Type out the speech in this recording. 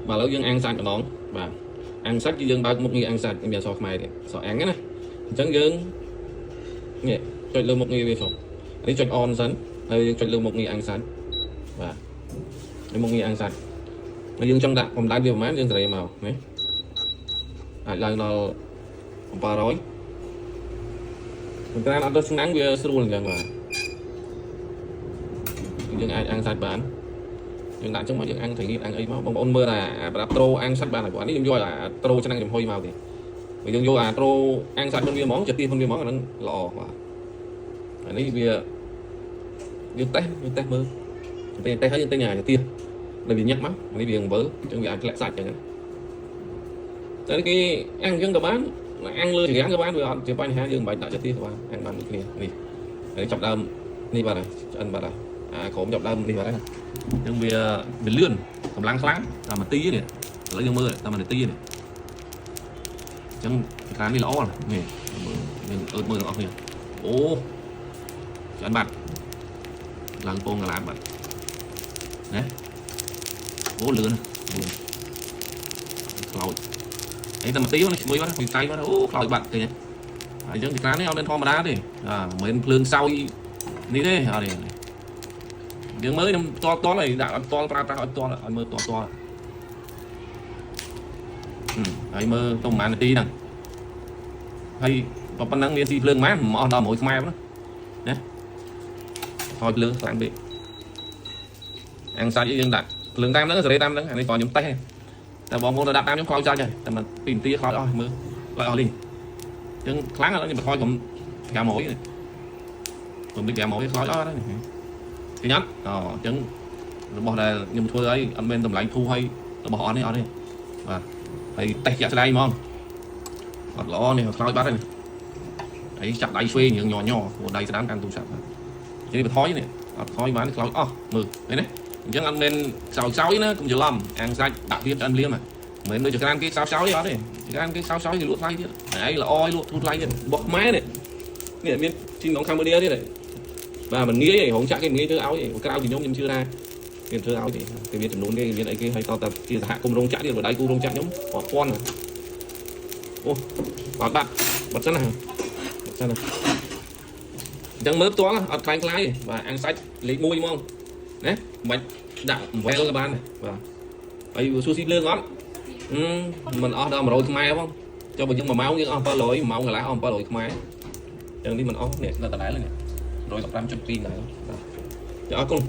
បាទឥឡូវយើងអាំងសាច់ម្ដងបាទអាំងសាច់គឺយើងបើកមុខងារអាំងសាច់មានអក្សរខ្មែរទៀតអក្សរអាំងណាអញ្ចឹងយើងនេះចុចលើមុខងារវាចុះនេះចុច on សិនហើយយើងចុចលើមុខងារអាំងសាច់បាទនេះមុខងារអាំងសាច់ហើយយើងចង់ដាក់កម្ដៅវាប្រហែលយើងសេរីមកណាអាចឡើងដល់700ប៉ុន្តែអត់ទៅឆ្នាំងវាស្រួលអញ្ចឹងបាទយើងអាចអាំងសាច់បានយើងដាក់អញ្ចឹងមកយើងអាំងត្រីងៀតអាំងអីមកបងប្អូនមើលអាប្រដាប់ត្រូអាំងសាច់បានហើយព្រោះអានេះខ្ញុំយកអាត្រូឆ្នាំងចំហុយមកទេបើយើងយកអាត្រូអាំងសាច់មុនវាហ្មងជាទៀសមុនវាហ្មងអាហ្នឹងល្អបាទអានេះវាយើងតេស្តយើងតេស្តមើលពេលតេស្តហើយយើងទិញអាជាទៀសដែលវាញឹកមកអានេះវាអំបិលអញ្ចឹងវាអាចធ្លាក់សាច់អញ្ចឹងតែគេអាំងអញ្ចឹងក៏បានអាំងលើចង្រាងក៏បានវាអត់ជាបញ្ហាយើងមិនបាច់ដាក់ជាទៀសក៏បានអាំងបានដូចគ្នានេះហើយចាប់ដើមនេះបាត់ហើយឆ្អិនបាត់ហើយអាក្រុមចាប់ដើមនេះបាត់ហើយអញ្ចឹងវាវាលឿនកម្លាំងខ្លាំងតាមនាទីនេះឥឡូវយើងមើលតាមនាទីនេះអញ្ចឹងក្រាននេះល្អនេះមើលយើងអើតមើលទាំងអស់គ្នាអូឆ្អិនបាត់ឡើងពងកន្លាតបាត់ណាអូលឿនលឿនខ្លោចអីតែនាទីនេះឈ្ងុយបាត់វាកៃបាត់អូខ្លោចបាត់ឃើញទេហើយអញ្ចឹងចក្រាននេះអត់មានធម្មតាទេអាមិនមែនភ្លើងសោយនេះទេអត់ទេយើងមើលខ្ញុំផ្ទាល់ផ្ទាល់ហើយដាក់ឲ្យផ្ទាល់ប្រើប្រាស់ឲ្យផ្ទាល់ឲ្យមើលផ្ទាល់ផ្ទាល់ហើយមើលទៅប្រហែលនាទីហ្នឹងហើយប៉ុណ្ណឹងមានស៊ីភ្លើងប៉ុន្មានមិនអស់ដល់100ខ្មែរហ្នឹងណាថយភ្លើងខ្លាំងពេកអាំងសាច់យើងដាក់ភ្លើងតាមហ្នឹងសេរីតាមហ្នឹងអានេះគាត់ខ្ញុំតេស្តតែបងប្អូនទៅដាក់តាមខ្ញុំខ្លោចសាច់ហើយតែមក2នាទីខ្លោចអស់មើលខ្លោចអស់លីងអញ្ចឹងខ្លាំងឥឡូវខ្ញុំបន្ថយកុំ500នេះកុំ500ខ្លោចអស់ហ្នឹងឃើញអត់អូអញ្ចឹងរបស់ដែលខ្ញុំធ្វើឲ្យអត់មានតម្លៃធូរឲ្យរបស់អត់នេះអត់ទេបាទហើយតេស្តជាក់ស្ដែងហ្មងអត់ល្អនេះខ្លោចបាត់ហើយហើយចាប់ដៃឆ្វេងយើងញ័រញ័រព្រោះដៃស្ដាំកាន់ទូរស័ព្ទបាទអញ្ចឹងបន្ថយនេះអត់ថយបានខ្លោចអស់មើលឃើញទេអញ្ចឹងអត់មានខ្សោយខ្សោយណាកុំច្រឡំអាំងសាច់ដាក់ទៀតឆ្អិនលៀមមិនមែនដូចចក្រានគេខ្សោយខ្សោយអត់ទេចក្រានគេខ្សោយខ្សោយគេលក់ថ្លៃទៀតហើយល្អឲ្យលក់ធូរថ្លៃទៀតរបស់ខ្មែរនេះនេះមានជីនងកម្ពុជាទៀតបាទមិនងាយទេរោងចក្រគេមិនងាយធ្វើឲ្យទេក្រៅពីខ្ញុំខ្ញុំជឿថាគេធ្វើឲ្យទេគេមានចំនួនគេមានអីគេហើយតតែជាសហគមន៍រោងចក្រទៀតបើដៃគូរោងចក្រខ្ញុំរាប់ពាន់អូបាត់បាត់បាត់សិនណាបាត់សិនណាអញ្ចឹងមើលផ្ទាល់អត់ខ្លាញ់ខ្លាយទេបាទអាំងសាច់លេខ1ហ្មងណាមិនដាក់អំវែលក៏បានដែរបាទហើយសួរស៊ីភ្លើងអត់មិនអស់ដល់100ខ្មែរផងចុះបើយើង1ម៉ោងយើងអស់700 1ម៉ោងកន្លះអស់700ខ្មែរអញ្ចឹងនេះមិនអស់នេះនៅដដែលនេះ115.2ដែរបាទចាអរគុណ។